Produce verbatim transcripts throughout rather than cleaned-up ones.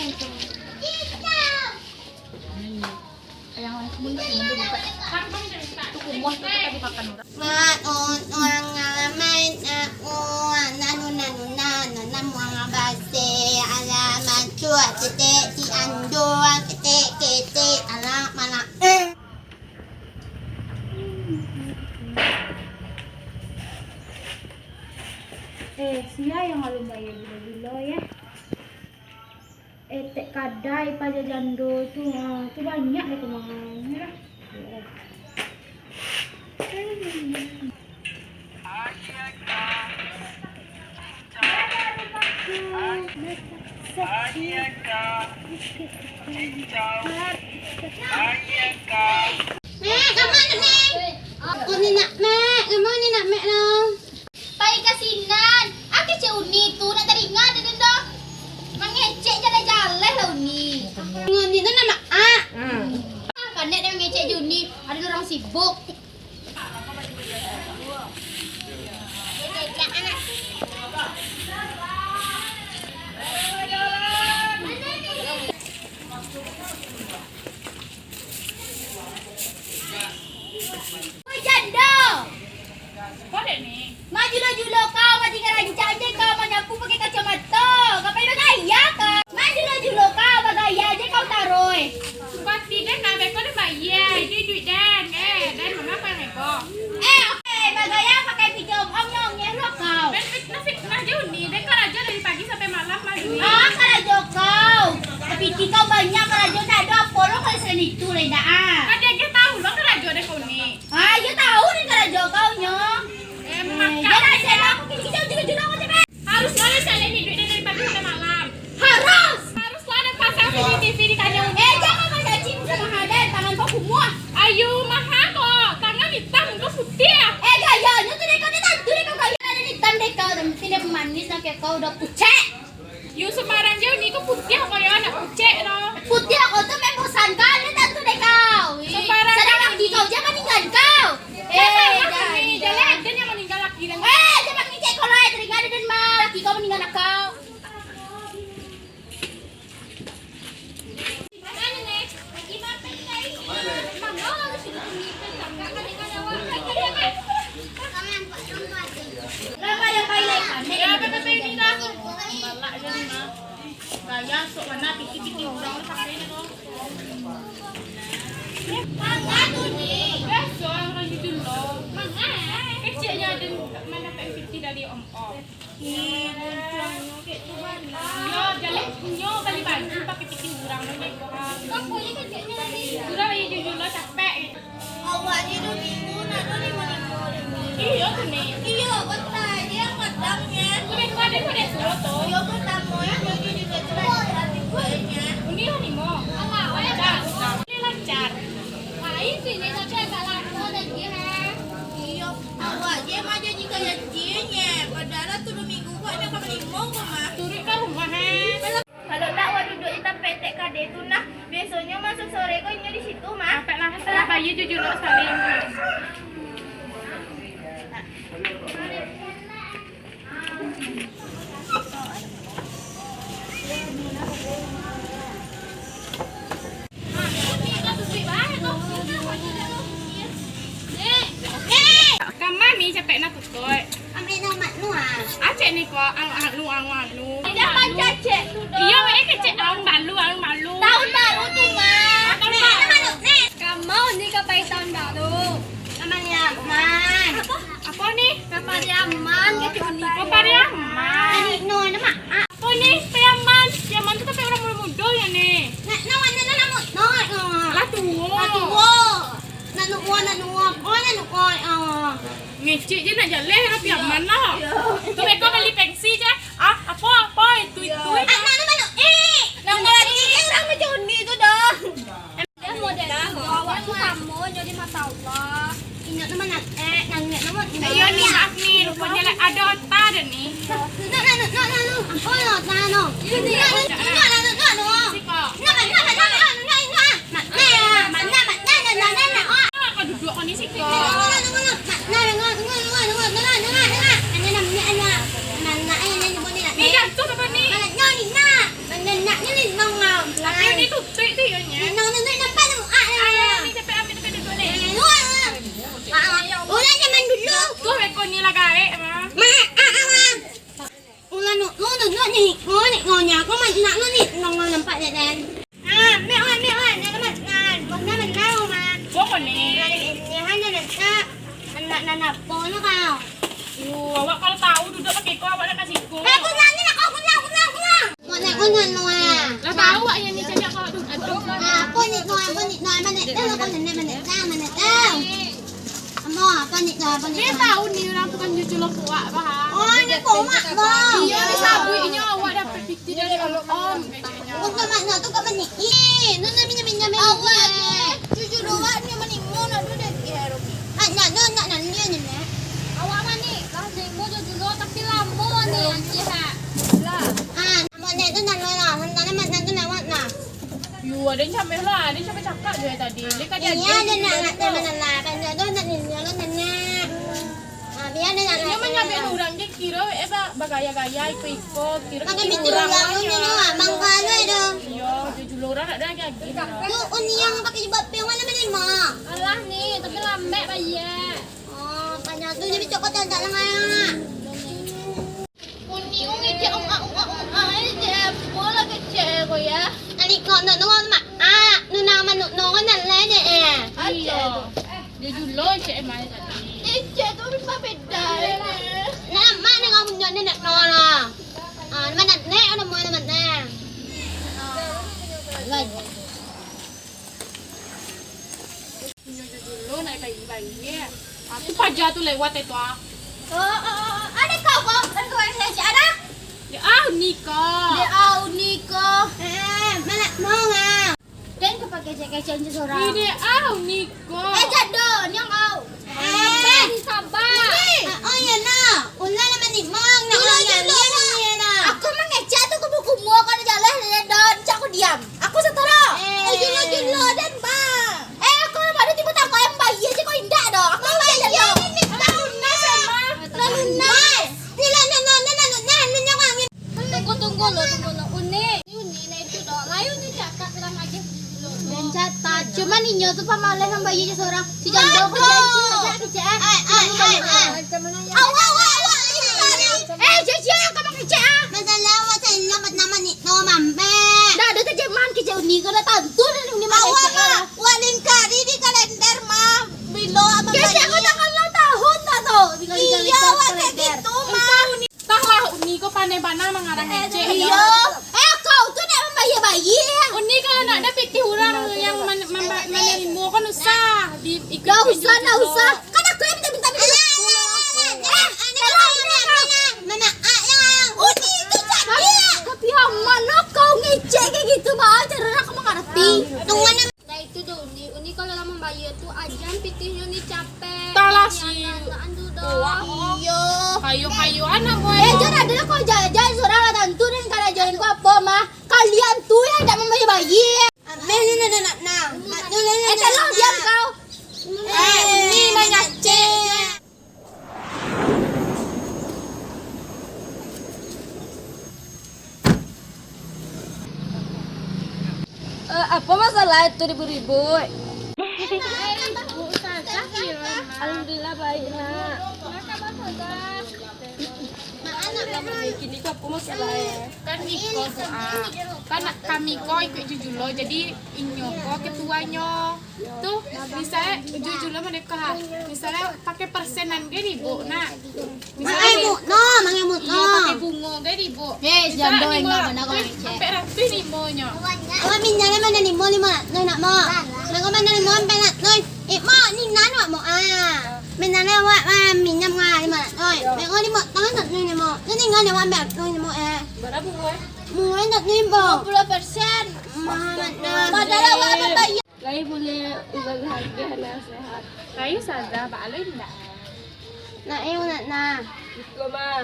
Yang mundur, mundur, buka. Itu kumuah tu tadi makan orang. Mak, on, orang alamat, nak, on, nanu, nanu, nanu, nanu, orang abase, alamat tu, ketek, si ando, ketek, ketek, alam, malam, eh. Eh, sia yang alun bayar gilo-gilo, ya. Etek kadai paja jando tu, ha, tu banyak dek kumangan, yo lah. Mak, kama ni, Mak? Apo ni nak, Mak? Kama ni nak, Mak, no? Pai ka sinan. Ah, kecek Uni tu, nak taringa dek den doh. Mangecek jaleh-jaleh lah Uni. Uni tu nama ah. Hmm. Ah, panek den mangecek jo Uni. Ado urang sibuk. Oi, jando! Apo dek ni? Mak julo-julo kau, mak tingga rancak je kau, mak nyapu pakai kacamato. Ngapai bagaya kau? Mak julo-julo kau, bagaya je kau taruih. Pasti den nak beko den bayia, itu duit den. Eh, den mangapa neko? Eh, oke, bagaya pakai pijom om nyong nyerok kau. Den fitnah, fitnah je Uni, den karajo dari pagi sampai malam mah Uni. Ah, karajo kau. Tapi kau banyak karajo, tak ada apa lo kalau selain itu, Reda, ah. Kan dia, dia tahu lo karajo den kau ni. Ah, iyo tahu ni karajo kau nyo. Eh, makan. Jan lah, jan lah. Kicau julo-julo kau cakap. Harus lah cari duit dari pagi sampai malam. Harus. Harus lah ada pasang C C T V di kandang. Eh, jangan mancacing sama ada tangan kau kumuah. Ayo, maha kok. Tangan hitam, kau putih ah. Eh, gayanyo tu dek kau ni tantu dek kau gaya ada hitam dek kau. Tapi dia pemanis lah kayak kau udah pucek. Yu, sembarang je, Uni ko putiah ko yo, nak pucek no. Putiah ko tu membosankan, ni tantu dek kau. Ih, sembarang sadang je laki kau je maninggal kau. Eh, salah dah, Uni. Dah. Jaleh aden yang maninggal laki den. Eh, jangan ngicek kau lai, teringat aden mah, laki kau maninggal kau. Biaso urang jujur lo. Keceknyo ado mandapek pitih dari om-om. Ih, buntuangnyo kek tu bana. Iyo, jaleh inyo bali baju pakai pitih urang tu, nego ha. Kau punya keceknyo tadi. Sudah, iyo, jujur lo, capek. Awak ni duo minggu nak duo limo-limo. Iyo tu ni. Iyo, betul je yang matang nya. Tu beko ado pun dia suruh tu. Iyo, pertama yang jadi duit tu lah, tapi buatnya. Uni lah limo. Alah, awak dah. Ini lancar. Lain sini tapi agak lama lagi ha. Iyo. Awak je mah janji ka janji nye, padahal lah turuik minggu ko nyo ka balimo ko mah. Turuik ka rumah, eh. Kalau ndak, wak duduak di tampek tek kade tu nah. Biasonyo masuk sore ko inyo di situ mah. Tampek lah, salah bayi jujur lo saling. Kama mi capek nak tukoi. Ambil nomor nu ah. Acek ni ko, ang, ang, nu, ang, ang, nu. Jangan cacek tu doh. Iyo, eh, kecek tahun baru, tahun baru. Tahun baru tu mah. Tahun baru. Kamau ni ka pai tahun baru. Ka Pariaman. Apo? Apo ni? Ka Pariaman, ka Cuni. Ka Pariaman. Tadi no, nama? Ah. Apo ni? Pariaman. Pariaman tu tapi urang mudo-mudo yo ni. Nak, nak, nak, nak, nak, nak. Lah tuo. Lah tuo. Nak nuo, nak nuo. Oh, nak nuo. Ah. Ngecek je nak jaleh, Pariaman lah. Yo. Tu beko bali pengsi je. Ah, apo, apo, itu, itu. Anak tu manuk, eh. Nama lagi urang macam ni tu doh. Model tu, awak tu samo nyo di mata Allah. Inyo tu manangkek, nangkek nama. Iyo ni, maaf ni, ruponyo lah ado otak dah ni. Nak, nak, nak, nak, nak, nak. Oh, nak, nak, nak. Ini, nak, nak, nak, nak, nak. Siko. Nak, nak, nak, nak, nak, nak, nak. Mak, nak, mak, nak, mak, nak, nak, nak, nak. Ah, kau duduk kau ni siko. Nak, nak, nak, nak, nak. Nak, nak, nak, nak, nak, nak. Ini nak, ini nak, ini nak. Ni jatuh apa ni? Nak, nak, ni nak. Nak, nak, nak, ni, ni, nak. Iko, iko nyo, aku ma-, nak, nak, ni, nong, nong nampak dek den. Ah, mek wan, mek wan, nak, nak, nak, wan, nak, nak, wan. Pokok ni. Nah, ni, ni, hanya nak, nak, nak, nak, nak, apa nak kau? Yo, awak kalau tahu duduk pakai ko, awak nak kasih ko. Eh, aku nak, ni, nak, aku nak, aku nak, aku nak. Mak nak, aku nak, nak, wan. Lah tahu awak yang ni cakap kau tu. Aduh. Ah, apa ni, nak, apa ni, nak, mana dah, apa ni, mana dah, mana dah. Amo, apa ni tu, apa ni tu? Dia tahu ni orang tukang cucu lo kuak, bah. Oh, ni kuak, bah. Iya, dia sabuik inyo awak dapat piti dari om, keceknyo. Untuak mak nak tu kat mana? Ih, nu nak minyak-minyak ni. Awak ni, cucu lo wak ni manimo nak tu dek dia, Robi. Ah, nak, nak, nak, nak, ni, ni, ni. Awak mah ni, lah nimo cucu lo, tapi lamo ni, anjir, ha. Lah. Ah, mak nak tu nak lah, nak, nak, nak tu nak, nak. Yo, ado cameh lah, ado cameh cakak jo tadi. Leka dia Iya, dia nak, nak, nak, nak, nak, nak, nak, nak, nak. Ah, biar dia nak, Dia nak, manyabik nak. Urang je kiro, eh, ba-, bagaya-gaya, iko-iko, kiro Pakai kiro baju urang urang lah, ni, ya. Abang kalu ado. Yo, baju urang nak ado lagi-lagi. Tu, uni yang pakai jubah pink warna mana, Mak? Alah ni, tapi lambek bayar. Oh, tanya tu jadi cokot dan tak lengah. Uni, uni, cek, ungak, ungak, ungak, eh, cek, apo lah kecek ko, ya? Adik kau nak nunggu mak, ah, nunang manuk nongon nan lain, eh, eh. Aduh. Iyo. Dia dulu cek emang tadi. Eh, cek tu memang beda, eh. Nak mak dengan punya ni nak nolak. Ah, mana nek, ada mau mana? Ah. Kan. Inyo jo dulu naik bayi-bayi. Ah, tu paja tu lewat itu, ah. Oh, oh, oh, oh. Ada kau, kau. Ada kau yang kecek, ada? Dia ah, nikah. Dia ah, nikah. Eh, mana mau, ah? Dan kau pakai kecek-kecek je seorang. Ini ah, nikah. Eh, jado, ni kau. Eh. Sabar, sabar. Ah, oh, iya, nah. Ulah lah manimang, nak Julo, ulah Julo, ni, lah. Aku mangecek tu kubu-kubu, kau dah jalan, dan cak aku diam. Aku setara. Eh. Eh, Julo, Julo, dan bang. Eh, aku baru tiba tangkap yang bayi aja kau indak doh. Aku bayar doh. Lalu nice, Emma. Lalu nice. Ni lah, nah, nah, nah, nah, nah, nah, nah, nah, nah. Tunggu, tunggu lo, tunggu lo. Uni. Uni, nah itu doh. Layu ni cakap bilang aja. Dan cakap. Cuman inyo tu pamaleh nang bayi aja seorang. Si Jando kerja di sini, kerja, kerja. Ai, ai, ai, ai. Awak, awak, awak, ini tadi. Eh, Jaja, kamu kerja, ah? Masalah awak saya ingat nama ni, nama Mambek. Dah, dah terjemahan kerja Uni, kau dah tantu dah Uni Mambek. Awak, wak, wak lingkari di kalender mah. Bilo abang Kecek aku tak kalau tahun dah tu. Tinggal di Iya, kalender, awak kayak kalender. Gitu mah. Entahlah, Uni ko pandai bana mangarang ngecek. Iyo. Eh, kau tu nak mambayia bayi, eh? Uni kalau nak ada pitih urang yang man-, mamba-, manarimo kan usah di-, ikut Dah usah, dah usah. Kan aku yang minta-minta. Eh, Uni tu jadi. Tapi yang mana kau ngecek kayak gitu, bah? Cara aku mengerti. Tunggu, Nah, itu doh, Uni. Uni kalau lah mambayia tu, ajan pitihnyo ni capek. Talah si Iyo. Kayo-kayo anak buah. Eh, jan ado lah kau jajan surang lah tantu dan karajo ko apo mah. Kalian tu yang indak mambayia bayi. Ameh ni nak, nak, nak. Eh, tolong diam kau. Eh, Uni mangacek. Eh, apo masalah itu ribut-ribut? Alhamdulillah, baik, Nak. Kini ko apo masalah, eh? Kan iko tu, ah. Kan kami ko ikut Jujulo, jadi inyo ko ketuanyo. Tu, misalnyo Jujulo manekah, misalnyo pakai persenan ge ribut, Nak. Mangai mukno, mangai mukno. Iyo, pakai bungo ge ribut. Eh, jando enggak bana kau ngecek. Ampek ratuih limonyo. Awak minyak mana limo, limo nak, nak mo. Mangko mana limo ampek nak, noi. Eh, mo, ni nan wak mo, ah. Minyak awak, ah, minyak mo, limo nak, noi. Mangko limo, tangan nak, noi, limo. Ni tinggal ni awak ampek ratuih limo, eh. Bara bungo, eh? Bungo nak limo. Dua puluh persen. Mahal nak, noi. Padahal awak akan bayar. Lai buliah Ustazah agiah nasihat? Lai Ustazah, baa lo indak? Nak, eh, nak, nah. Iko mah.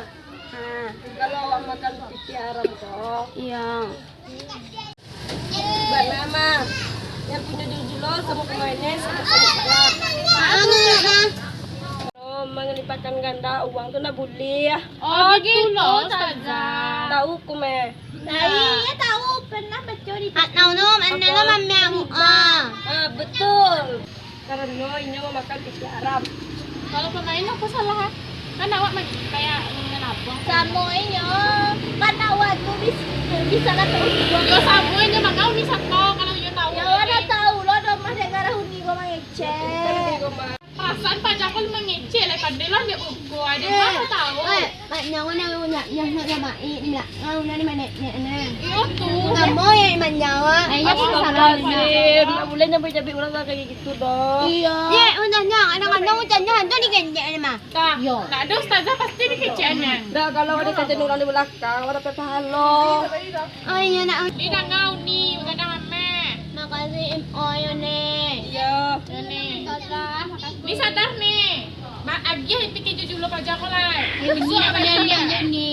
Ha. Kalau awak makan pitih haram ko. Iyo. Bana mah. Yang punyo Jujulo samo pamainnya samo-samo salah. Anu, nak, nah. Kalau mangalipatkan ganda uang tu ndak buliah. Oh, gitu lo, Ustazah. Tahu ku meh. Nah, iyo tahu, pernah baco di Mak Nau tu, mak Nau tu mamiak muka. Ah, betul. Karano inyo mamakan pitih haram. Kalau pamain apo salah, ah? Kan awak ma-, kayak manabang. Samo inyo, kan awak Bisa lah tahu. Yo, samo inyo mangau ni sato, kalau inyo tahu. Ya, lah tahu lo, ado mah dek garah uni gua mangecek. Perasaan Pak Jakul mangecek lah, pandai lah ambiak buku. Ado mah tahu. Eh, Mak Nyawa nak, nak, nak, nak, nak, Mak, eh, nak, ngau nak ni, Mak, nak, nak, nak. Iyo tu. Namo ya, Mak Nyawa? Eh, ya, salah. Astagfirullahaladzim. Ndak buliah nyabik-nyabik urang lah kayak gitu doh. Iyo. Ye, udah nyang, kadang-kadang ucapnyo hantu dikecek ni mah. Dah, yo. Ndak ado ustazah pasti dikecek nian. Dah, kalau ado kecek urang di balakang, ado pahalo. Oh iyo nak. Ni dangau ni, gadang ameh. Makasih Im, oh iyo ni. Iyo. Ni. Ustazah, makasih. Ni sadar ni. Ma-, agiah ipik keju julo paja ko lai. Iyo ni, iyo ni, iyo ni.